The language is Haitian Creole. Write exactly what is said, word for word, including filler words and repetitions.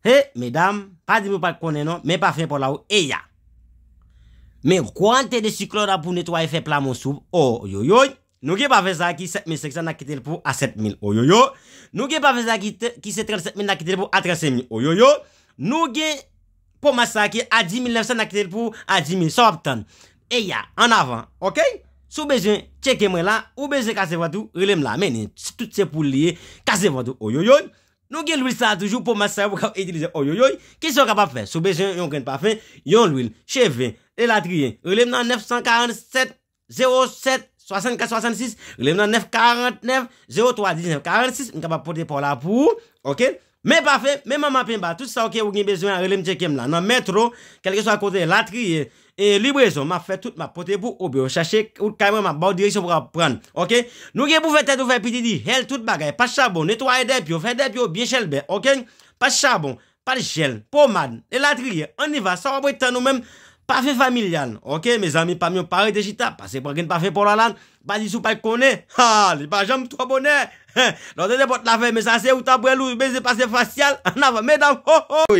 He, medam, pa di m ou pa t konnen non, men pafen pa w la ou eya. Men kwante de siklòn la pou netwaye fè plamon sou, oyoyoy. Nou gen pafen sa ki sèt mil senk san, n a kite l pou a sèt mil, oyoyo. Nou gen pafen sa ki, te- ki se trannsenk mil, n a kite l pou a trannsenk mil, oyoyo. Nou gen pomas sa ki a dis mil nèf san, n a kite l pou a dis mil, sa w ap tann. Eya, an avan, oke? Si w bezwen tcheke mwen la, ou bezwen kase vant ou, rele m la. Men, tout se pou l ye, kase vant ou, oyoyoy. Nou gen lwil sa a toujou, pomas sa a pou w ka itilize, oyoyoy. Kisa w kapab fè? Si w bezwen yon grenn pafen, yon lwil, cheve, elatriye, rele m nan nèf san karannsèt zewo sèt swasannkat swasannsis, rele m nan nèf karannèf zewo twa diznèf karannsis, m kapab pote pa w la pou ou, oke? Men pafen, men manman penba, tout sa, oke, ou gen bezwen an, rele m, tcheke m la. Nan metwo, kèlkeswa kote, latriye, e librezon, m ap fè tout, m ap pote pou ou, oubyen ou chache wout kay mwen, m ap ba w direksyon pou w ap pran, oke? Nou gen pou fè tèt ou fè pitidi, hèl tout bagay, pat chabon, netwaye dèpye w, fè dèpye w byen chèlbè, oke? Pat chabon, pat jèl, pomad, elatriye, anniva, sa w ap ret tann ou menm, pafen familyal, oke? Mezanmi pa m yo, pa rete chita, pase pran grenn pafen pa w la la, pa di si w pa t konnen, ha, li pa janm twò bonè. Lè w tande pòt la fèmen, sa se ou t ap wè l, ou bezwen pase fasyal, an avan, medam, ho, ho!